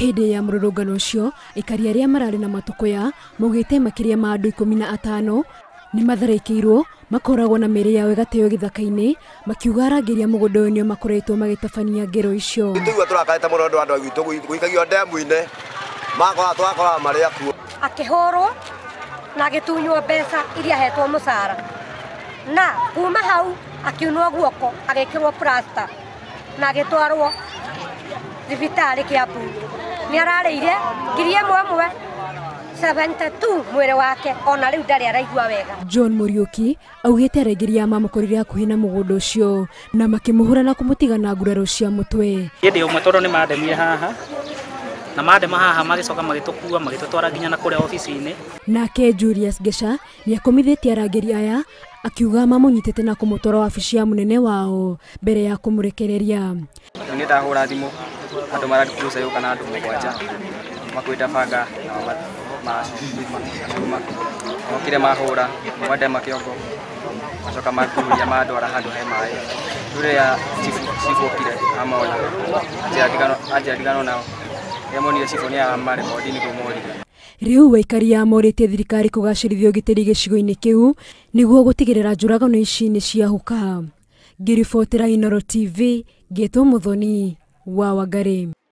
Hĩndĩ ya mũrũrũngano ũcio, aikari arĩa mararĩ na matũkũya maugĩte makĩria ma andũ 15 nĩ matharĩkĩirwo, makoragwo na mĩĩrĩ yao ĩgateo gĩthaka-inĩ, makiuga arangĩri a mũgũnda ũyũ nĩo makoretwo magĩtabania ngero icio. Tũigua tũrakarĩte mũno nĩ andũ aitũ gũikagio ndemu-inĩ, makora tũrakoraga marĩ akuũ. Akĩhũrwo na agĩtunywo mbeca iria ahetwo mũcara, na kuma hau akiunwo guoko agĩkĩrwo plaster na agĩtwarwo thibitarĩ Kiambu. Nĩ ararĩire 1,000 72 mwĩrĩ wake, ona rĩu ndarĩ araigua wega. John Muriuki augĩte arangĩri a mamũkorire hakuhĩ na mũgũnda ũcio na makĩmũhũra na kũmũtiga na nguraro cia mũtwe. Hĩndĩ ĩmwe tondũ nĩ mandemire haha na mandema haha magĩcoka magĩtũkua magĩtũtwara nginya na kũrĩa obici-inĩ. Nake Julius Gesha nĩ akomithĩtie arangĩri aya akiuga mamũnyitĩte na kũmũtwara wabici ya mũnene wao mbere ya kũmũrekereria. Nĩ ndahũra thimũ andũ marandukuruca yũka na andũ 7 makuĩte banga na macuma, mokire mahũra mwandema kĩongo, macoka makururia mandwara handũ he maĩ. Rĩu rĩrĩa chifu okire amona anjĩra ndigano nao, rĩrĩa monire chifu nĩ amarekondi nĩguo morire. Rĩu aikari a morĩtie thirikari kũgacĩrithia ũgitĩri gĩcigo-inĩ kĩu nĩguo gũtigĩrĩra njũragano ici nĩ ciahuka. Ngĩribotera Inooro TV, ngĩtwo Muthoni wa Wangari.